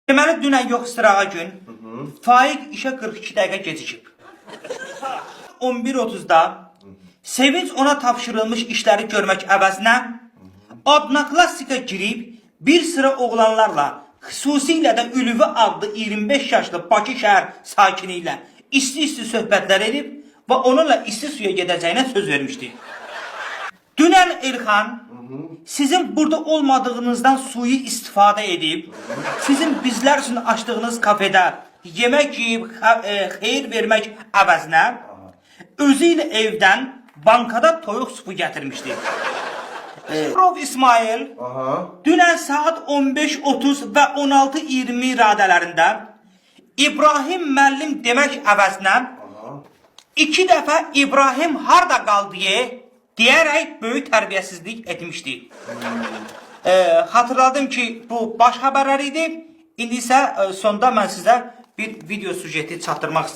Deməli dünən yox sırağa gün Faiq işə 42 dəqiqə gecikib. 11:30-da Sevinç ona tapşırılmış işləri görmək əvəzinə Odnoklassika girib bir sıra oğlanlarla, xüsusilə də Ülvi adlı 25 yaşlı Bakı şəhər sakini ilə isti-isti söhbətlər edib və onunla isti suya gedəcəyinə söz vermişdi. Dünən Elxan sizin burada olmadığınızdan sui istifadə edib, sizin bizlər üçün açdığınız kafedə yemək yeyib xeyir vermək əvəzinə özü ilə evdən bankada toyuq supu gətirmişdi. Prov İsmail dünən saat 15:30 və 16:20 radələrində İbrahim müəllim demək əvəzinə iki dəfə "İbrahim harda qaldı" deyərək böyük tərbiyəsizlik etmişdi. Xatırladım ki, bu baş xəbərlər idi. İndi isə sonda mən sizə bir video sujeti çatdırmaq istəyirəm.